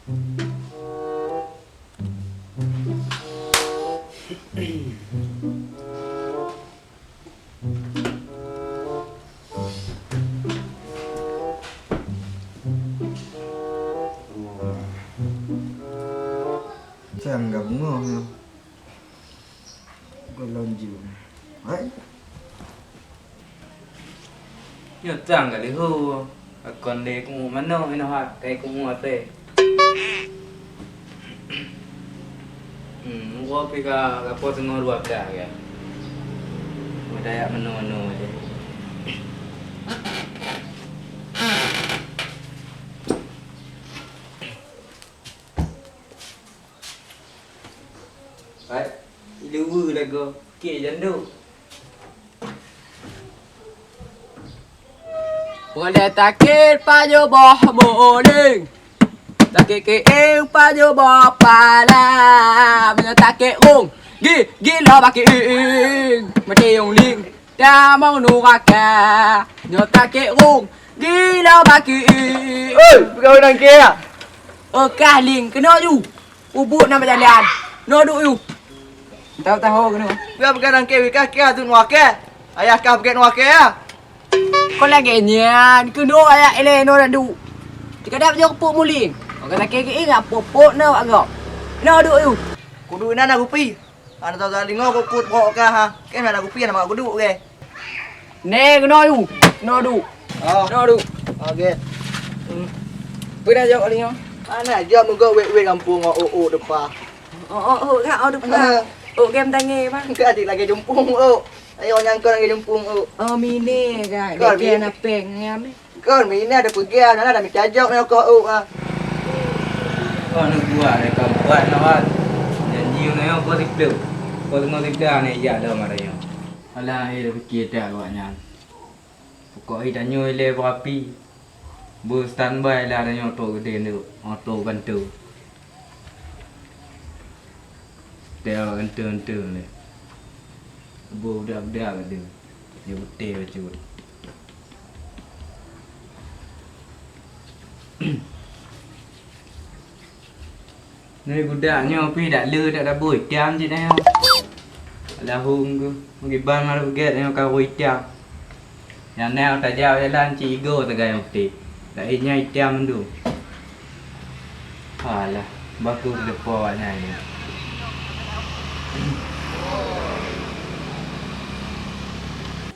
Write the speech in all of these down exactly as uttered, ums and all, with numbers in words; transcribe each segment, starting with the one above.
Cang ka beungoh nyoe. Gohlom jeuem. Hai. Nyoe cang ka leuho. Kon lé kumu manok inoe hat, kai kumu até. Hmm, muka pi ka, ka po teungoh dua belas ya. Muda ya menu-menu aja. Hai, ileue lagoe, ke janduk. Boleh takét pajoh boh boling. Takét keueng pajoh boh pala. Meunyoe takét rung, gi, gila baki ing. Mati yong ling. Tamong nuraka, nyoe takét rung, gila baki. Oi, peugah nang keu ya? Oh, kah ling, keunoe ju. Ubuk na bak jalan. Noe duek ju. Tahu-tahu keunoe. Peugah, peugah nang keu, kah keu tu nuraka. Ayah kah peugah nuraka ya. Kon lagèe nyan, keunoe ayah ilèe noe duek. Cikadap jok puk muling. Orang sakit ke ingat puk-puk na bak gop. Noe duek ju. Kudu inan aku pi. Hana tahu salingoe kok kut brok kah, ha. Kém hana kupi hana mak kuduek, oke. Nè, keunoe yu. Keunoe duek. Oh. Keunoe duek. Oke. Hmm. Peue dah jaweueb lingoe? Hana jaweueb, meugot wet-wet gampông, oh, oh, oh, depan. Oh, oh, oh, ka, oh, depan. Ha. Oh, game tangé, bang. Ka adik lagèe jumpung, oh. Ayo nyang kau lagèe jumpung, oh. Oh, mine, ka. Kau mine. Dia kena peng, ya, mine. Kon, mina ada peugah, na ada mita jok na kok, oh, ah. Kon, na buat, na ka buat, na buat. Janji na yo, kon sipleu. Kon teungoh sida na ijak lom ada yo. Alah, eh, dah fikir tak awak nyan. Pokok hi tanyoe ilèe berapi. Beu standby lah ada yo oto gede tu, oto bantu. Teuh enteung-enteung lé. Boh budak-budak ka deuh. Dia beuteh bacut. Nyoe budak nyoe pih dak le dak dabui itam cit nyoe. Lahong geuh, meugiban malam gét nyoe ka bui itam. Nyang na tajak jalan cit igoe sagai nyang putéh. Laén nyan itam mandum. Alah, bagoe teudeungoe awak nyan.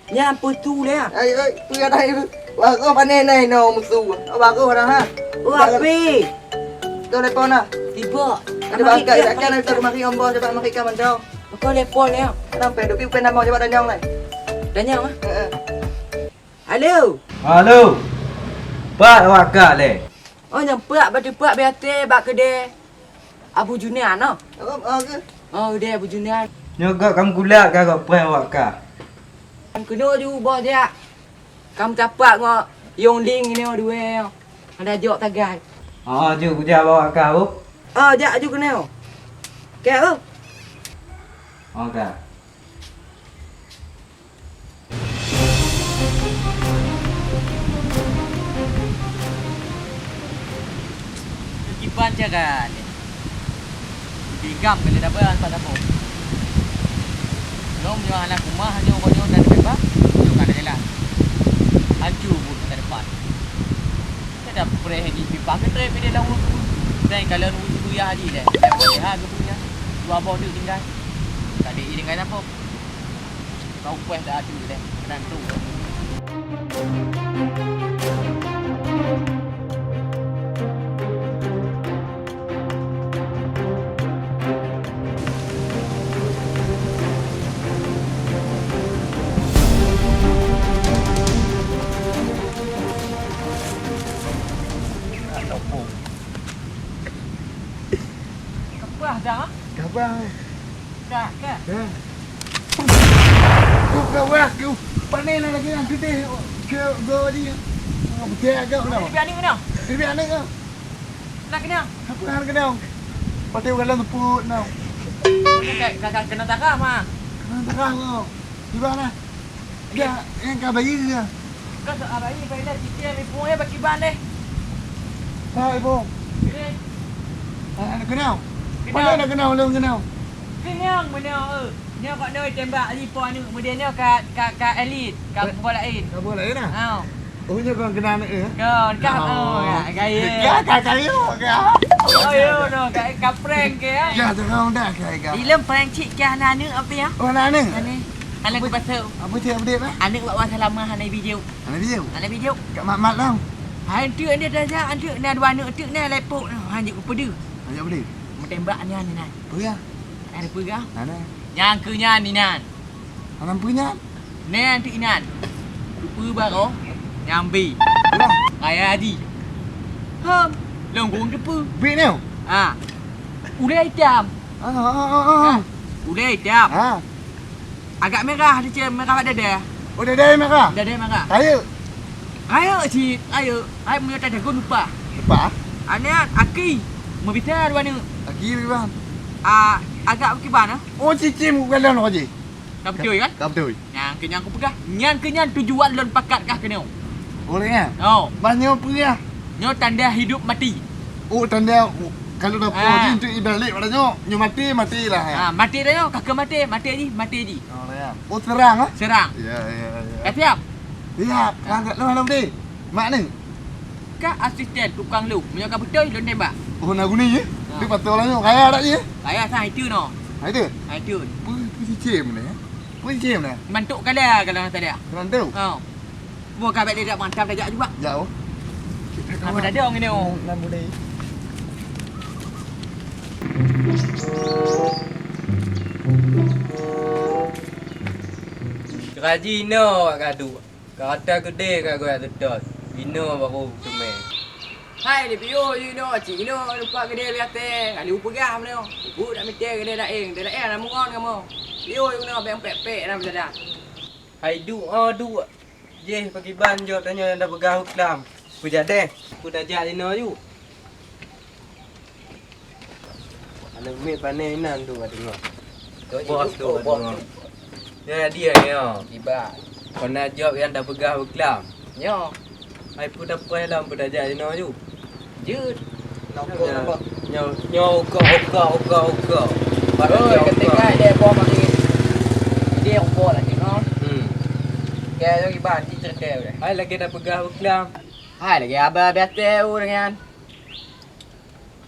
Nyan peue tu lé, ah? Ai, ai, peue dah ai. Bagoe pane nai no musu. Oh, bagoe dah, ha. Oh, api. Tu telepon dah. Tiba. Ada bangkai, takkan ada rumah ri ambo, coba mari ka mantong. Kau telepon ya. Kenapa? Dupi bukan nama, coba tanyong lai. Tanyong, ah? Heeh. Halo. Halo. Pat awak ka lé? Oh, nyang peuak bak teupeuak biasa bak keudè Abu Junan, noh? Oh, oh, ke? Oh, keudè Abu Junan. Nyoe gok kam gulat ka gok preh awak ka. Nyang keunoe ju boh jak. Kam tapak ngon Yong Ling nyoe dua nyoe. Ada jok tagai. Oh, ju kujak bak awak ka, oh. Oh, jak ju keunoe. Ka, oh. Oh, ka. Kiban cara ni. Digam kali dah beran tak dapur. Lom nyoe anak rumah nyoe kau nyoe dan bebas, nyoe kada jalan. Hancur pun masa depan. Saya dah preh di pipa ke trep dia lawan tu. Dan kalau nunggu tu ya haji deh. Dah boleh ha ke punya. Dua boh tu tinggal. Tak ada tinggal apa. Kau kueh dah adu deh, kena tu. Kapah dah. Kapah. Dah, dah. Dah. Ku gawah, ku panen lagi yang gede ke go di. Betul agak lah. Lebih aning mana? Lebih aning ke? Nak kenyang? Aku nak kenyang. Pati udah lama pun now. Kakak kena takah mah. Kena takah kau. Di mana? Dia yang kau bayi dia. Kau tak bayi, bayi dah cicil ni pun ya bagi ban deh. Hai bong. Ini. Ah, keunong. Keunong. Mana nak keunong, lôn keunong? Keunong, keunong, eh. Nyoe kok nyoe tembak li po aneuk, kemudian nyoe ka, ka, ka elit, ka boh laén. Ka boh laén, ah? Ha. Oh, nyoe kon keunong aneuk, eh? Kon, ka, oh, ya, gaya. Ya, ka, ka, yo, ka. Oh, yo, no, ka, ka prank ke, ya? Ya, tu kau dah, ka, ka. Ilem prank cit ke aneuk, aneuk apa, ya? Oh, aneuk, aneuk. Aneuk. Aneuk ke pasal. Apa cit update, Pak? Aneuk buat, buat salamah, aneuk video. Aneuk video? Aneuk video. Kat mat-mat tau. Hai, enteuk dia tajak, enteuk na dua aneuk, enteuk na lepok, hanjeuet keupeude. Hanjeuet keupeude? Meutembak nyan, nyan. Oh, ya? Ada peugah? Ada. Nyang keu nyan inan. Hana peue nyan? Nyan tu inan. Kupeue baroe nyang bi. Ulah. Raya haji. Hom. Lôn kureueng teupeue. Bi nyoe? Ha. Ulée itam. Ah, ah, ah, ah, ah. Ha. Ulée itam. Ha. Agak merah, dia cakap merah bak dada. Oh, dada merah? Dada merah. Rayeuk? Rayeuk cit, rayeuk. Hai meunyoe tadagon lupa. Lupa? Aneuk aki. Meubisa dua aneuk. Aki bagaimana? Ah, agak bagaimana? Oh, cicim bukan dalam aja. Ka beutôi kan? Ka beutôi. Nyang keu nyan kupeugah, nyan keu nyan tujuan lôn pakat kah keunoe. Oh, lagèe nyan? Oh. Bah nyoe peugah. Nyoe tanda hidup mati. Oh, tanda, oh, kalau dah Ah. Jadi untuk ibarat lek pada nyoe, nyoe mati, mati lah, ya. Ah, mati dah nyoe, ka keu mati, mati jih, mati jih. Oh, ya. Oh, serang, ah? Serang. Ya, ya, ya. Ka siap? Siap. Ka angkat lôn, lôn deh. Mak ni. Ka asisten tukang lôn, meunyoe ka beutôi lôn tembak. Oh, na guni, ya? Ha. Dia patut lah nyoe, kaya tak dia? Kaya sang itu no. Ha, itu? Ha, itu. Pui, pui cicim ni, ya? Pui cicim ni? Mantuk kala kalau hana salah. Mantuk? Ha. Bukan bak dia tak mantap, tak jak juga. Jauh. Apa dah dong ini, oh? Lampu deh. Raji no awak gaduek. Ka rata keudè ka geuyak seutôt. Inoe baru teumé. Hai, di piôh ju inoe, cit inoe lupa keudè biasa. Ka lheueh peugah meunyoe. Ibu dak mité keudè laén, keudè laén lam mungon kamoe. Piôh ju inoe bèk pèk-pèk lam sadan. Hai duek, oh duek. Jéh pakiban jaweueb tanyoe nyang tapeugah u klam. Peue jadèh? Peue tajak inoe ju? Aneuk miet pané inan tu ka deungoe. Bos tu ka deungoe. Nyoe dia nyoe. Iba. Kon na jaweueb nyang tapeugah beuklam. Nyoe. Hai peue tapreh lom peue tajak inoe ju? Jeuet. Nyoe, nyoe ukoe, ukoe, ukoe, ukoe. Oi, ketika dia boh makin. Dia ukoe lagi ngon. Hmm. Kaya lagi ban, cit ceurita udah. Hai lagèe tapeugah beuklam. Hai lagèe abah biasa ureueng nyan.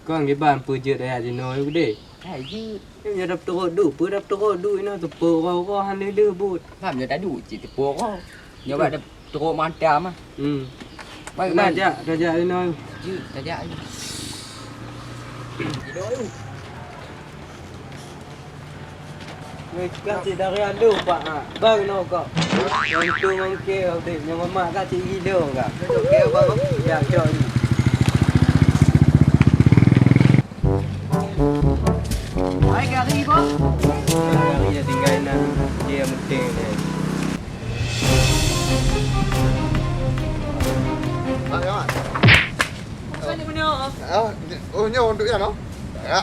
Kon kiban peue jeuet ayah jinoe udeh? Hai jeuet. Nyoe dap turot duek, peue dap turot duek inoe teupeu uroe-uroe han lheueh buet. Ham nyoe taduek cit teupeu uroe. Nyoe bak dap turot mantah mah. Hmm. Baik, Ban. Tajak, tajak inoe. Jeuet, tajak. Inoe. Weh, ka cit dari adu, Pak, ha. Bang, no, kak. Yang tu mangke, Abdul. Yang mamak ka cit gilo, kak. Okey, Abang. Ya, cok ni. Hai, gari, Bang. Gari dah tinggal nan. Dia yang penting dia. Hai, Mat. Bukan di mana? Ah, oh, nyoe untuk nyan, no? Ya.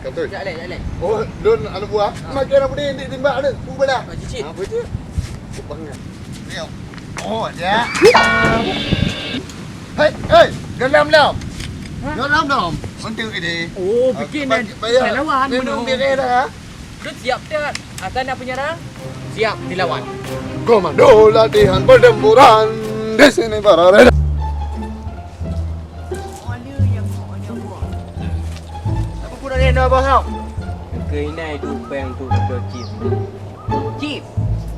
Betul. Jak leh, jak leh. Oh, don aneuk buah. Ha. Makan apa ni? Di timbak ada. Cuba dah. Ha, cicit. Ha, apa je? Bangat. Dia. Oh, ya. Hei, hei, dalam dah. Ha? Dalam dah. Untuk ini. Oh, bikin dan lawan. Memang dia dah. Dut siap tak? Asal nak penyerang, siap dilawan. Komando latihan pertempuran di sini para reda. Apa pun ada yang dah baham? Keinai tu peng tu betul chip. Chip?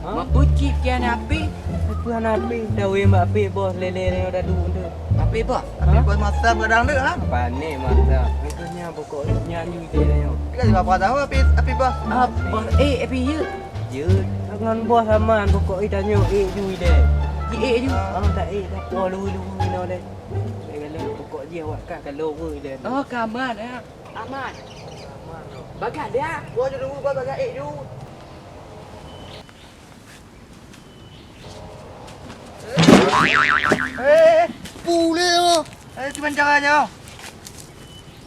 Ha? Mampu chip ke anak api? Apa anak api? Dah weh mak api bos lele ni udah dulu tu. Api bos? Api bos masa kadang tu ha? Panik masa. Engkau nya pokok nyanyi dia nyoe. Tapi kan berapa tahun api api bos? Apa? Eh, api ya? Ya, ngon bos aman pokok ita nyoe eh ju deh. Ji eh ju. Ah, tak eh tak apa lu lu ni deh. Kalau pokok dia awak kan kalau lu deh. Oh, kaman ya. Aman. Aman. Bagah dia. Gua dulu gua bagah eh ju. Eh, pule oh. Eh, cuman caranya.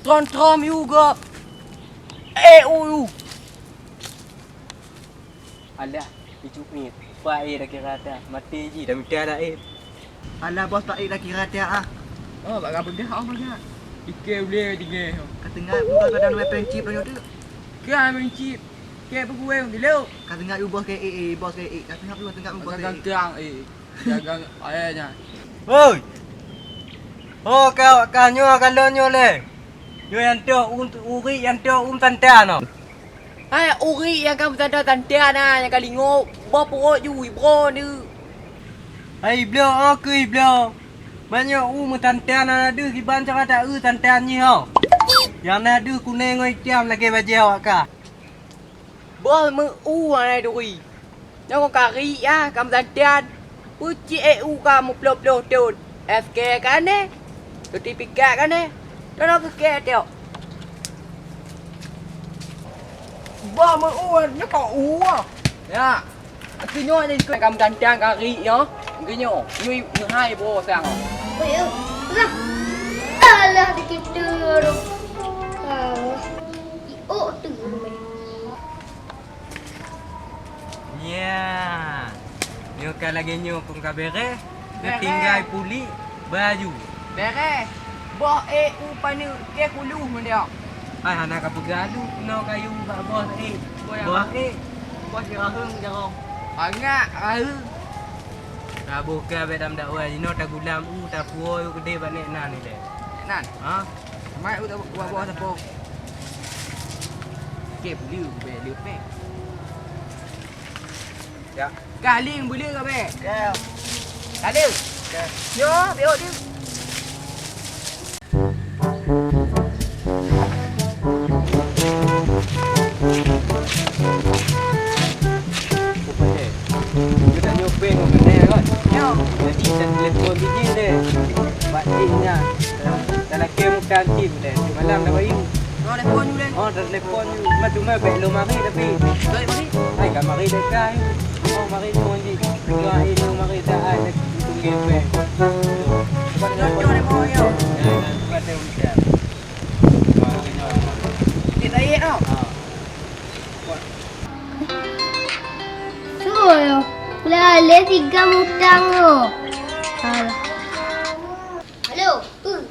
Trom trom you gop. Eh, u you. Alah, ijuk ni. Pak eh dah kira dah. Mati ji dah minta dah eh. Alah bos tak eh dah kira dah ah. Oh, bak peugah oh banyak. Ike boleh tinggal. Ka teuingat bukan kadang nama prinsip lagi tu. Ke prinsip. Ke peue gulong dulu. Ka teuingat ubah ke eh eh bos ke eh. Ka teuingat ubah teuingat ubah ke eh. Gantang eh. Jaga ayahnya. Hoi. Ho ka ka nyoe ka lôn nyoe lé. Nyoe nyang tôh u-, uri nyang tôh u meutantan nyoe. Hai uri nyang ka meutantan-tantan na nyang ka lingok, boh peuot ju ibro ni. Hai iblo, oh keu iblo. Banyak u meutantan na deuh kiban cara ta eu tantan nyi ho. Nyang na deuh kuneng ngon itam lagèe bajèe awak ka. Boh meu u hana duri. Nyoe kong kari ah, ka meutantan. Peucit eh u ka meuploh-ploh thon. F K ka neh. Sertifikat ka neh. Tono keu kèe tiok. Boh meu u nyoe kong u ah. Ya. Aku nyoe jadi ka meutantan kari nyoe. Nyoe nyoe hai boh sang. Oi, oi. Lah. Alah dikit tu. Ah. Iok tu. Nya. Nyoe ka lagèe nyoe kong ka bèrèh. Bèrèh. Tinggai pulik baju. Bèrèh. Boh eh u paneuk ke kuluh meudiak. Hai hana ka peugah lu keunoe kayu bak boh eh. Boh eh. Boh si raheueng jarong. Angak raheueng. Ka boh ka bèk dam dakwah jinoe tagulam u tapuwoe u keudeh bak nek nan ilèe. Nek nan? Ha? Mai u tabuat boh sapo. Ke beli u bèk leuh pèng. Ya. Galing beli ka bèk. Ya. Galing. Ya. Yo, biok dia. Rupanya, kita nyopeng ngon kena kan? Ya. Jadi, kita telepon biji deh. Bak tingnya. Dalam kem kan cip deh. Malam dah bayu. Oh, telepon you deh. Oh, telepon you. Cuma, cuma bèk lôn mari tapi. Balik mari. Hai, ka mari dekat. Oh, mari tu mandi. Doa itu mari dah ada. Tunggu bèk. Cuba telepon. Cuba telepon. Kita naik tau. Ha. Soe nyoe? Lah lé tiga mutang nyoe. Alah. Halo, uh.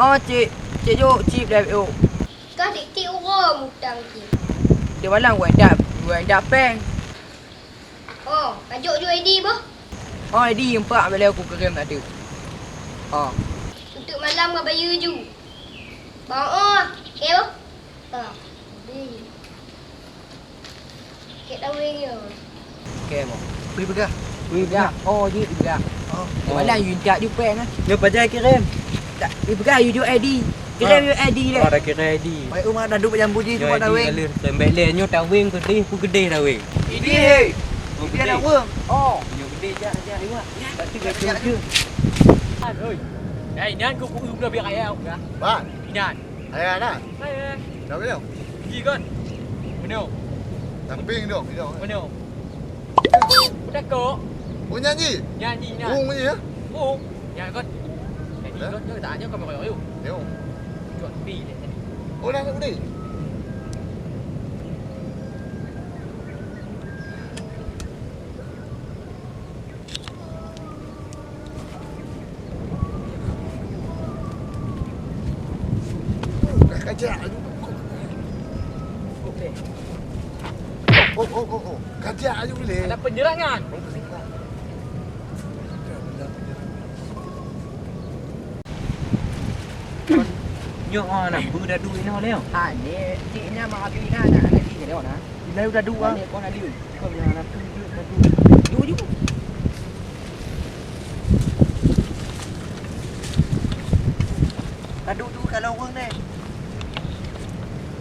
Oh, cik. Cik jok, cik dah jok. Kah dik-dik uroe mutang cik. Di malam gua dak, gua dak pèng. Oh, ka jok ju I D boh? Oh, I D empat balèe aku kirém tadi. Oh. Untuk malam ka bayeue ju. Bang oh, eh boh? Ka. Kek daweng nyoe. Oke, mo. Kui peugah. Kui peugah. Oh, jeuet peugah. Oh. Malam you intat ju pèng ah. Nyoe pajan kirém. Tak, you peugah you jok I D. Kirém you I D lé. Oh, dah kirém I D. Baik, Umar dah duek jambu ji cuma daweng. Sembek lé nyoe daweng keudeh, pu keudeh daweng. Idéh, he. Idéh daweng. Oh. Nyoe keudeh jak jak iwak. Pasti gak tu. Oi. Eh, nyan ku ku udah biar kaya aku dah. Bang. Inan. Hai, Anas. Hai. Dah boleh? Ji kan? Mana? Samping dia, dia. Mana? Udah kok. Oh, nyanyi? Nyanyi, nyanyi. Oh, nyanyi ya? Oh. Ya kan? Jadi kan dia tak ada kau mau yuk. Yo. Jual pi dia tadi. Oh, dah boleh. Kajak laju. Oh, oh, oh, oh. Kajak laju boleh. Ada penyerangan. Nyoe, ah, nak beu dadu inoe lé. Ha, ni, cik nya mak abi na, nak, nak cik dia na. Ilai udah dua. Ni kau nak liu. Kau yang nak tu, tu, tu. Jom, jom. Kadu tu kalau urang deh.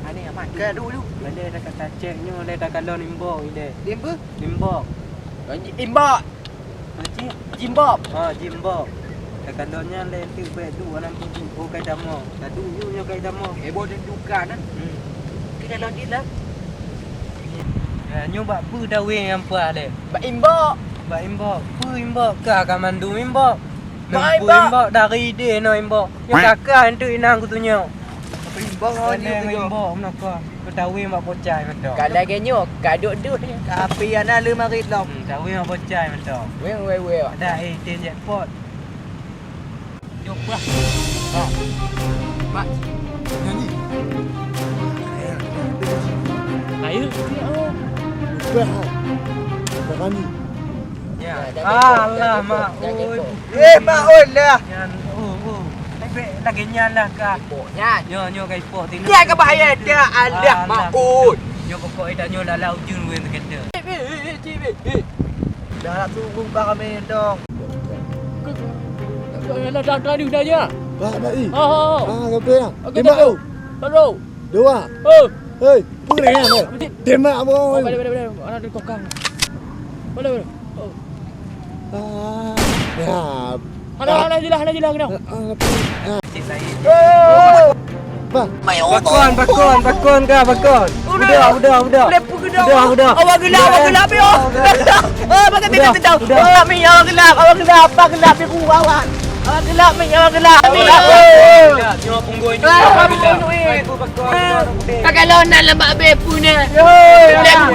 Ha, ni aman. Kadu tu. Boleh dah kata cek nyoe, dah kalau nimbok ilai. Limba? Nimbok. Imbok. Jimbok. Ha, jimbok. Takalon nyan lé teuk bèk duek aneuk muda. Oh, kai tamong. Tadu nyoe, nyoe kai tamong. Eh, boh duka na. Hmm. Takalon jih lah. Ya, nyoe bak peue daweng nyang pah lé? Bak imbok. Bak imbok. Peue imbok? Ka, ka mandum imbok. Bak imbok. Imbok dari idéh nyoe imbok. Nyoe kakak enteuk inong kutunyok. Imbok ngon imbok meunoe ka. Kutaweng bak pocai mantong. Ka lagèe nyoe, ka duek-duek nyoe. Tapi hana leumarit lom. Hmm, taweng bak pocai mantong. Weng, weng, weng. Ada eh, tem jackpot. Nyoe bah. Bah. Nyanyi. Ayo, ayo. Bah. Berani. Ya. Alah, mak oi. Eh, mak oi lah. Nyan, oh, oh. Hai bèk lagèe nyan lah ka. Nyan. Nyoe, nyoe ka ipoh tinoh. Nyan ka bahaya dah, alah, mak oi. Nyoe pokok ida nyoe dalam ujung weh kata. Eh, eh, eh, eh, eh, eh. Dah lah turun bah kami dong. Dah, dah, dah, dah, dah, dah, ya. Bah, bah, i. Oh, oh, oh. Ah, kata ya. Okey, tembak tu. Dua. Oh. Hei, apa kena ya? Tembak apa? Oh, boleh, boleh, boleh. Ada di kokang. Boleh, boleh. Oh. Ah, ya. Hana, hana jelah, hana jelah kena. Ah, ah, ah. Bah. Bakon, bakon, bakon ka, bakon. Udah, udah, udah. Udah, udah. Awak gelap, awak gelap ya. Oh, pakai bintang tentang. Udah. Oh, mi awak gelap, awak gelap, apa gelap di gua awak. Awak gelap mi, awak gelap. Gelap. Nyoe punggui nyoe. Pakai lon nan lembak be pun eh. Yo, ya.